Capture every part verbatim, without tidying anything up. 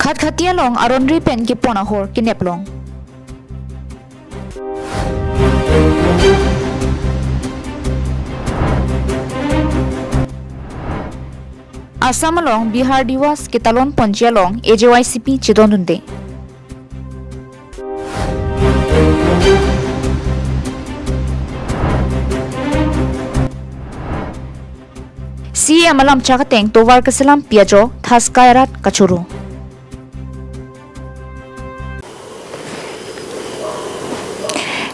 Khatkhati along aron ri pen kepon ahor kenep long. Assam along Bihar Diwas ketalon ponji along A J Y C P chedondunde. C M alam chak ateng tovar keselam pi ajok thaskai arat kachoro.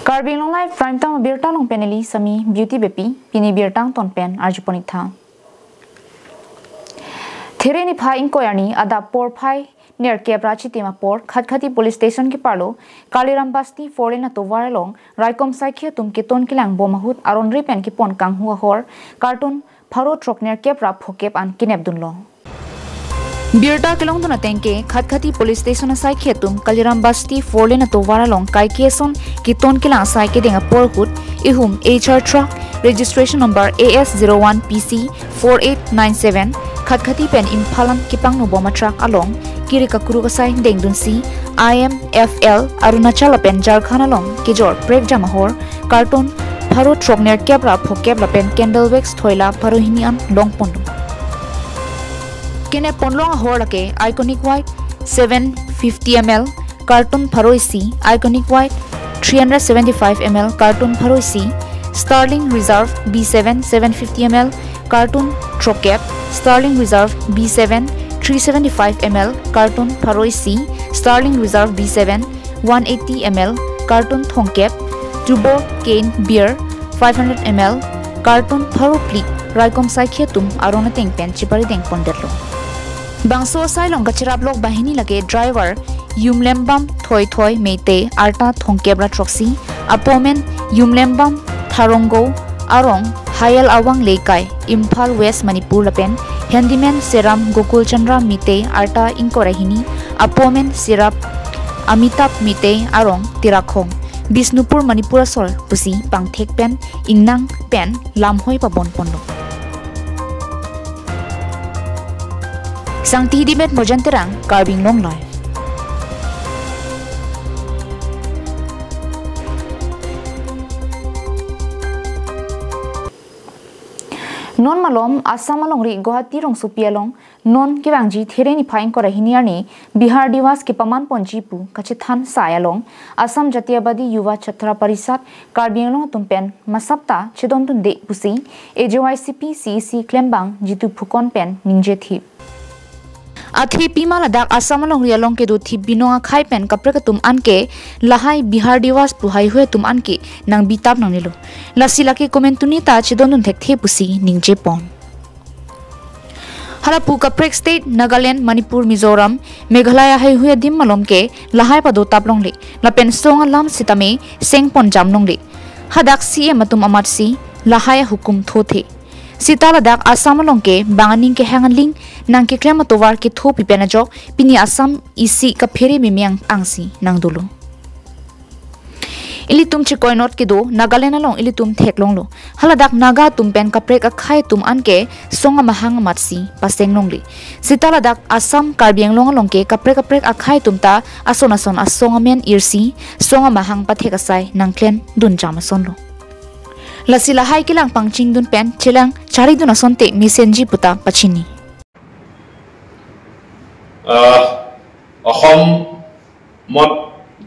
Karbi Anglong Live Prime Time abirta along pen neli Sami Beauty Beypi, pini birta angton pen arjupon-ik tha. There niphai ingkoi arni adap porphai nerkep ra chitim apor Khatkhati Police Station keparlo Kaliram Basti four lane atovar along raikom saikhi atum keton kelang bom ahut aron ri pen kepon kanghu ahor karton pharo throk nerkep ra phokep an kenep dunlo. Birta kelongdun ateng ke Khatkhati Police Station asaikhi atum Kaliram Basti four lane atovar along kaike ason keton kelang asai kedeng apor ahut ihum H R truck registration number A S zero one P C four eight nine seven Khatkhati pen Imphal an kepangno bom atruck along kiri kakruk asai dengdunsi I M F L Arunachal lapen Jharkhand along kejor prekjam ahor karton pharo throk nerkep ra phokep lapen candle wax thoila pharo hini an longponlo. Kenep ponlong ahor lake Iconic White seven fifty M L karton pharo isi, Iconic White three hundred seventy-five M L karton pharo isi, Sterling Reserve B seven seven fifty M L karton throkep, Sterling Reserve B seven three seventy-five M L karton pharo isi, Sterling Reserve B seven one eighty M L karton thomkep, Tuborg Cane Beer five hundred M L karton pharo phli raikom saikhi atum aron ateng pen chepari dengpondetlo. Bangso asai along kacherap lok banghini lake driver Yumlembam Thoithoi Meitei arta thomkep ra throksi, apo amen Yumlembam Tharonggo arong Hayal Awang Leikai, Imphal West, Manipur lapen handyman Seram Gokul Chandra Meitei arta ingkoi ra hini, apo amen Serap Amitabh Meitei arong Tirakhong, Bishnupur, Manipur asor pusi pangthek pen ingnang pen lamhoi pabonponlo. Sangti Dimet Mojan Terang, Karbi Anglong Live. Non malom Assam alongri Guwahati rongsopi along non kevangji there niphai ingkoi ra hini arni Bihar Diwas kepaman ponji pu kachethan asai along Assam Jatiyabadi Yuva Chhatra Parishad Karbi Anglong atum pen masapta chedondunde pusi A J Y C P C E C klembang Jitu Phukan pen ningje thip. Athe pima ladak Assam alongri along kedo thip binong akhei pen kaprek atum anke lahai Bihar Diwas pu haihui atum anke nangbitap nangnelo. Lasi lake komentuni ta chedondun thekthe pusi ningjepon. Halapu kaprek state Nagaland, Manipur, Mizoram, Meghalaya haihui adim malom ke lahai padotap longle, lapen song alam sitame sengpon jam longle. Hadak C M atum amatsi lahai ahukum thothe. Sita ladak Assam along ke bang aning kehang aling nangkeklem atovar kethopi pen ajok pini Assam isi kaphere meme angsi nangdolo. Ilitum chekoinot kedo Nagaland along ilitum theklonglo. Haladak Naga atum pen kaprek akhei atum anke song amahang amatsi paseng longle. Sita ladak Assam Karbi Anglong along ke kaprek kaprek akhei atum ta ason ason asong amen irsi song amahang pathek asai nangklem dunjam asonlo. Lasi lahai kelang pangchingdun pen chelang charidun asonte mesenji puta pachini. আহ, অসমত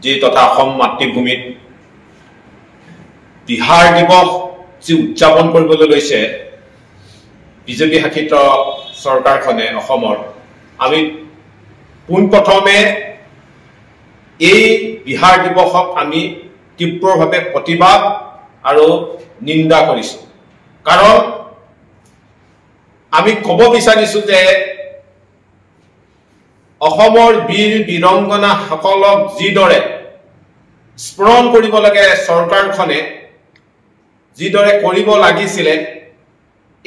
যি তথা অসম মাতৃভূমিত বিহাৰ দিৱস যি উদযাপন কৰিবলৈ লৈছে বিজেপি শাসিত চৰকাৰখনে অসমৰ, আমি পোনপ্ৰথমে এই বিহাৰ দিৱসক আমি তীব্ৰভাৱে প্ৰতিবাদ আৰু নিন্দা কৰিছোঁ। কাৰণ আমি ক'ব বিচাৰিছোঁ যে অসমৰ বীৰ বীৰংগনাসকলক যিদৰে স্মৰণ কৰিব লাগে চৰকাৰখনে, যিদৰে কৰিব লাগিছিলে,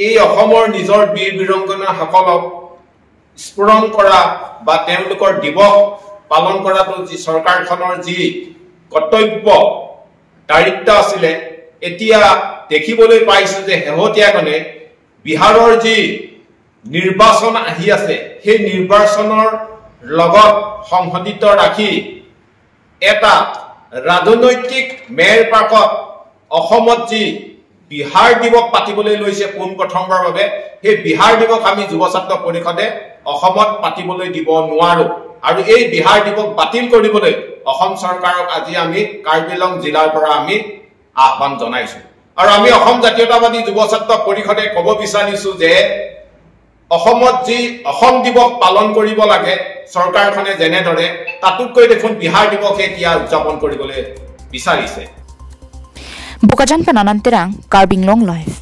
এই অসমৰ নিজৰ বীৰ বীৰংগনাসকলক স্মৰণ কৰা বা তেওঁলোকৰ দিৱস পালন কৰাটো যি চৰকাৰখনৰ যি কৰ্তব্য, দায়িত্ব আছিলে, এতিয়া দেখিবলৈ পাইছোঁ যে শেহতীয়াকৈ বিহাৰৰ যি নিৰ্বাচন আহি আছে, সেই নিৰ্বাচনৰ লগত সংঘটিত ৰাখি এটা ৰাজনৈতিক মেৰ পাকত অসমত যি বিহাৰ দিৱস পাতিবলৈ লৈছে পোনপ্ৰথমবাৰৰ বাবে, সেই বিহাৰ দিৱস আমি যুৱ ছাত্ৰ পৰিষদে অসমত পাতিবলৈ দিব নোৱাৰো। আৰু এই বিহাৰ দিৱস বাতিল কৰিবলৈ অসম চৰকাৰক আজি আমি কাৰ্বি আংলং জিলাৰ পৰা আমি আহ্বান জনাইছো। আৰু আমি অসম জাতীয়তাবাদী যুৱ ছাত্ৰ পৰিষদে ক'ব বিচাৰিছো যে অসমত যি অসম দিৱস পালন কৰিব লাগে চৰকাৰখনে যেনেদৰে, তাতোতকৈ দেখোন বিহাৰ দিৱসে এতিয়া উদযাপন কৰিবলৈ বিচাৰিছে। Bokajan pen Anand Terang, Karbi Anglong Live.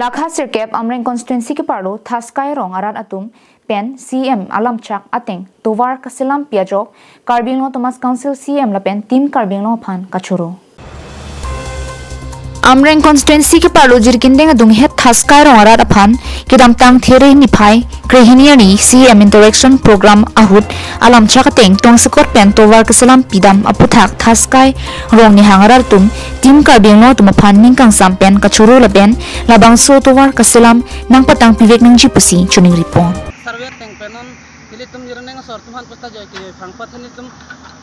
Lakha sirkep Amreng constituency keparlo Thaskai Rong arat atum pen C M alamchak ateng tovar kaselam pi ajok Karbi Anglong Autonomous Council C M lapen Team Karbi Anglong aphan kachoro. Amreng constituency keparlo Jirikindeng adunghet Thaskai Rong arat aphan kedamtang There niphai krehini arni C M interaction program ahut alamchak ateng tongsekot pen tovar kaselam pidam aputhak Thaskai Rong nihang arat atum Team Karbi Anglong atum aphan ning kangsam pen kachoro lapen labangso tovar kaselam nangpatang pivek nangji pusi choningri pon. Sarve ateng pen non nelitum Jirikindeng asor atum aphan pusta joi kejoi phang pathan nelitum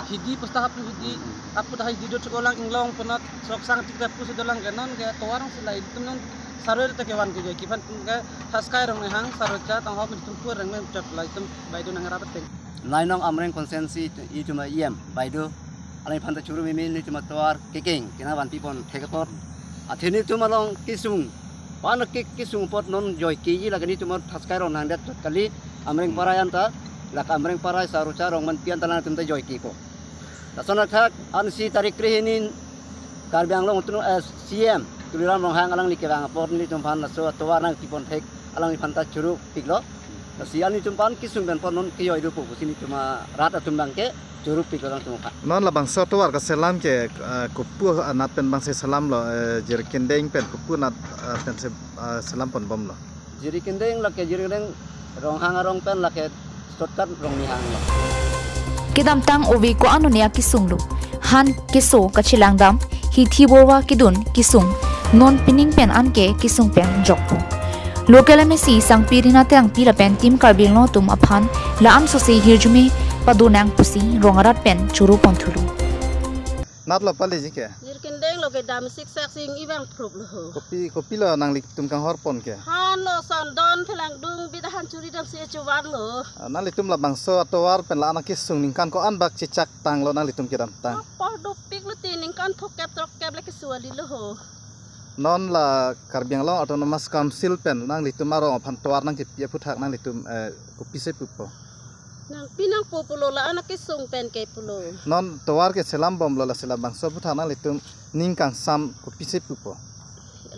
hidi pusta hap hidi apu ta hidi do chukolang inglong penat sok sang tik ta pusi dolang ke non ke tovar silai nelitum non sarve ta kevan kejoi kiphan ke Thaskai Rong nihang sarve cha tang hop nelitum pur reng men chot la itum baidu nangrap ateng. Lainong Amreng constituency itum E M baidu alangphan ta choro mimi nelitum atovar kekeng kena vanpi pon thek apot. Athe nelitum along kesung pan ke kesung apot non joi keji lake nelitum Thaskai Rong nangdet chot kali Amreng parai anta lake Amreng parai Sarocha Rongmanpi anta nangtum ta joi ke ko. Lason athak ansi tarik krehini Karbi Anglong Autonomous, eh, C M Tuliram Ronghang alangli kevang apot nelitum aphan laso atovar nangpi pon thek alangliphan ta choro piklo. Lasi nelitum aphan kesung pen pon non kejoi dopo pusi nelitum arat atum abang ke choro piklo nangtum aphan. Non labangso tovar kaselam ke, eh, kopi anat pen abangsi selamlo, eh, Jirikindeng pen kopi anat, eh, pensi, eh, selam pon bomlo? Jirikindeng lake Jirikindeng Ronghang arong pen lake shortcut Rong nihang lo. Kedamtang ove ko-an un-e akesung lo. Han keso kachelang dam, hithi borwa kedun kesung. Non pining pen anke kesung pen jokpo. Local M A C Sangpi Rina Terangpi lapen Team Karbi Anglong atum aphan la-an sose hirjume pado nang pusi rong arat pen choro pon thulo. Natlo pali ji ke? Jirikindeng lo ke dam siksak sing ibang prup lo ho. Kopi, kopilo nanglitum kanghor pon ke? Han lo son don phelang dung bida han churi damsi chuvan lo. Ah, nanglitum labangso atovar pen la-an akesung ningkan ko-an bak chechak tanglo nanglitum kedamtang? Apor dopik lo ti ningkan throkkep throkkep le keso kali lo ho. Non la Karbi Anglong Autonomous Council pen nanglitum arong aphan tovar nangkepi aputhak nanglitum, eh, kopisi pupo? Nangpi nangpo pulo la-an akesung pen ke pulo. Non tovar keselam bomlo lasi labangso aputhak nanglitum ning kangsam kopisi pupo?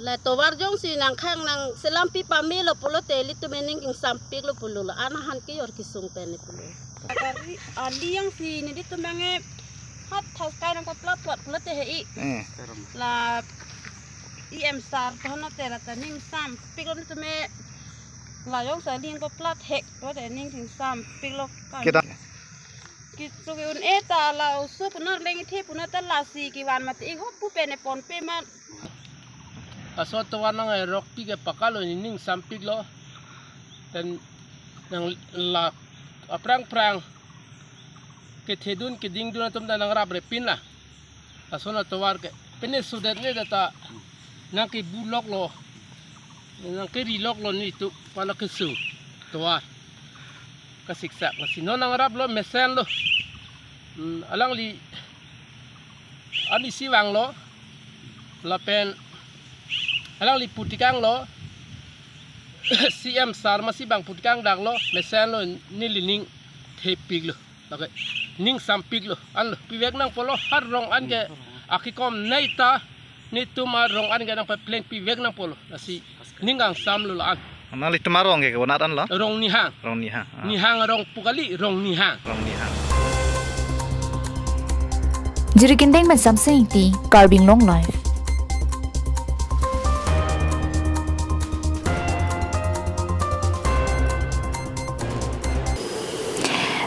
La tovar jongsi nangkhang nangselam pi pamelo pulote ilitum ening kangsam piklo pulo la-an ahan kejor kesung pen pulo. Kari ali jongsi nelitum abang e hat Thaskai nangkoplat pot pulote he i. Eh. La E M sar tono te la ta ning sam piklo nelitum e la jongsi ali nangkoplat hek pulote ning kangsam piklo kan. Kedam. Kisu un-e ta la oso punar leng ithe punar ta lasi kevan mati ihop pu pen e ponpe mat. Laso tovar nang e rokpi ke pakalo ni ning sampiklo. Ten nang la aphrang phrang kethedun kedingdun atum ta nangraprepin la. Lason atovar ke pine sudet ne data nangkebuloklo, nangkeriloklo nelitum aphan akesung tovar kasiksak. Lasi non nangraplo mesenlo. Hmm, alangli an isi vanglo, lapen alangli putikanglo, C M sir masi bang putikang daklo, mesenlo, neli ning thepiklo, lake ning sampiklo, anlo pivek nangpolo, ha rong an ke akikom nei ta, netum arong an ke nangpapleng pivek nangpolo, lasi ning kangsamlo la-an. Nanglitum arong ke konat anlo? Rong Nihang. Rong Nihang. Ah. Nihang arong pu kali, Rong Nihang. Rong Nihang. Jirikindeng pen Samsing Ingti, Karbi Anglong Live.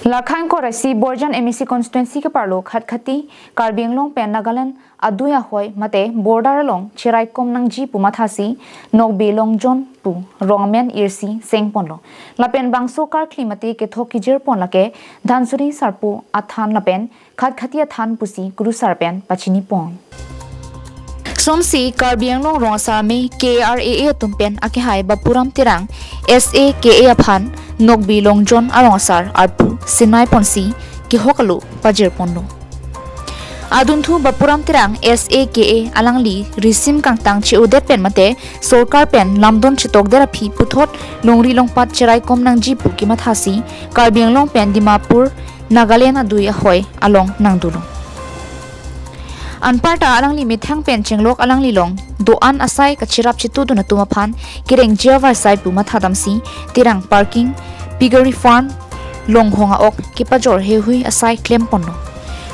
Lakhang Koraisi Borjan M A C constituency ke parlo Khatkhati, Karbi Anglong pen Nagaland adui ahoi mate border along cheraikom nangji pu mathasi Nokbe Longjon pu rong amen irsi sengponlo. Lapen bangso karkli mate kethok kejirpon lake Dhansiri Sarpo athan lapen Khatkhati athan pusi kurusar pen pachinipon. Somsi Karbi Anglong rong asar amei K A R A A atum pen akehai Bapuram Terang S A K A aphan Nokbe Longjon arong asar arpu sinai ponsi kehok alo pajirponlo. Adunthu Bapuram Terang S A K A alangli risim kangtang che-odet pen mate sorkar pen lamdon chetokdet aphi puthot longri longpat cheraikom nangji pu kemathasi Karbi Anglong pen Dimapur, Nagaland adui ahoi along nangdolo. Anparta alangli methang pen chenglok alangli along do-an asai kacherap chetudun atum aphan kereng jia varsai pu mathadamsi Terang parking, piggery farm, longhong a-ok kepajor heihui asai klemponlo.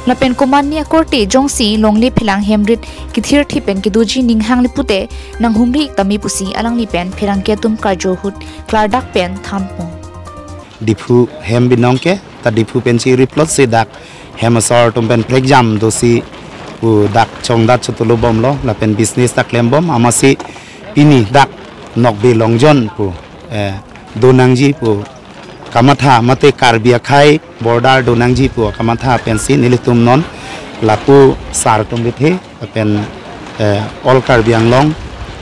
Lapen komatne akorte jongsi longle phelang hemrit kethirthi pen kedoji ninghang le pute nanghumri tame pusi alangli pen pherangke atum karjo ahut klardak pen thanpon. Diphu hem binong ke, ta Diphu pensi riplot si dak hem asor atum pen prekjam dosi pu dak chongdat chotulu bomlo, lapen business ta klembom, amatsi pini dak Nokbe Longjon pu, eh, do nangji pu kamatha mate Karbi akhei border do nangji pu kamatha pensi nelitum non lapu sar atum bithe, lapen, eh, all Karbi Anglong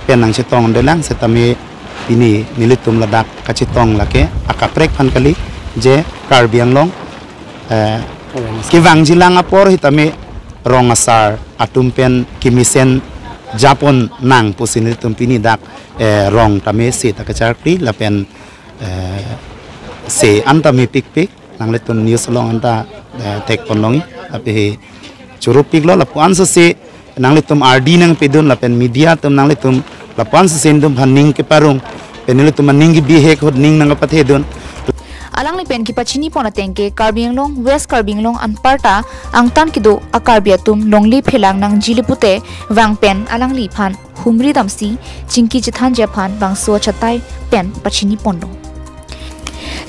pen nangchetongdelang setame pini nelitum ladak kachetong lake akaprek aphan kali, je Karbi Anglong, eh, kevangjilang apor hitame rong asar atum pen kemesen japon nang pusi nelitum pini dak, eh, rong tame se ta kacharkli lapen, eh, se an tame pikpik. Nanglitum news along anta, eh, thekpon longji, api hi churupiklo, lapu-an sose nanglitum ardi nangpidun lapen media atum nanglitum lapu-an sose netum aphan ning keparong, pen nelitum aning kebihek ahut ning nangpathedun. Alangli pen kepachinipon ateng ke Karbi Anglong, West Karbi Anglong anparta angtan kedo a-Karbi atum longle phelang nangji le pute vang pen alangliphan humri damsi chingki chethanji aphan bangso achatai pen pachiniponlo.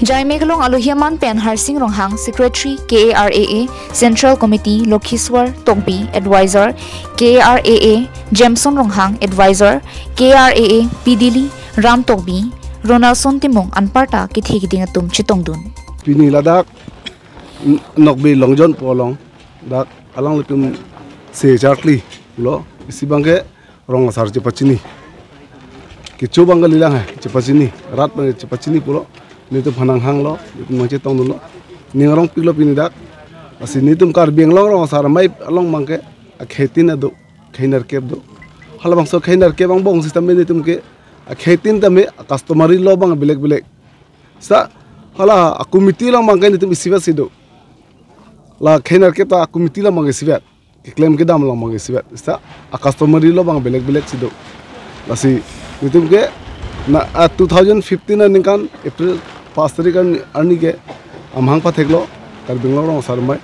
Jaimek along alohi aman pen Harsing Ronghang, Secretary K A R A A Central Committee, Lokhiswar Tokbi, Advisor K A R A A, Jameson Ronghang, Advisor K A R A A, P Dili, Ram Tokbi, Ronaldson Timung anparta kethe keding atum chetongdun. Pini ladak N-, Nokbe Longjon pu along dak alanglitum se charkli lo, isi abangke rong asar chepachini. Kecho abang kalilang he, chepachini. Rat abang chepachini pulo. Netum aphan nanghanglo, netum nangchetongdunlo. Ning arongpiklo pini dak. Lasi netum Karbi Anglong rong asar amei along abangke akheitin ado, khei nerkep do. Halabangso khei nerkep angbong sitame netum ke akheitin tame customary law abang belek belek. Seta hala a-committee along abangke netum isivet si do. La khei nerkep ta a-committee along abang isivet. Keklem kedam along abang isivet. Seta a-customary law abang belek belek si do. Lasi netum ke na, ah, two thousand fifteen aningkan April pas tarik arni, arni ke amahang patheklo Karbi Anglong rong asar amei.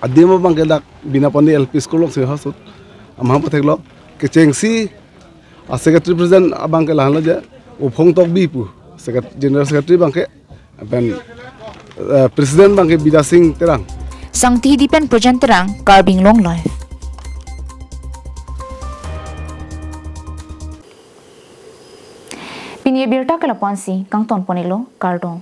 Adim abangke dak Binapani L P School alongsi ha ahut amahang patheklo. Kechengsi a-Secretary President abangke lahenlo je Uphong Tokbi pu, Secret-, General Secretary abangke, pen, eh, President abangke Bidya Sing Terang. Sangti Hidi pen Projen Terang, Karbi Anglong Live. Pini abirta ke lapu-ansi kangtonpon-iklo, kardom.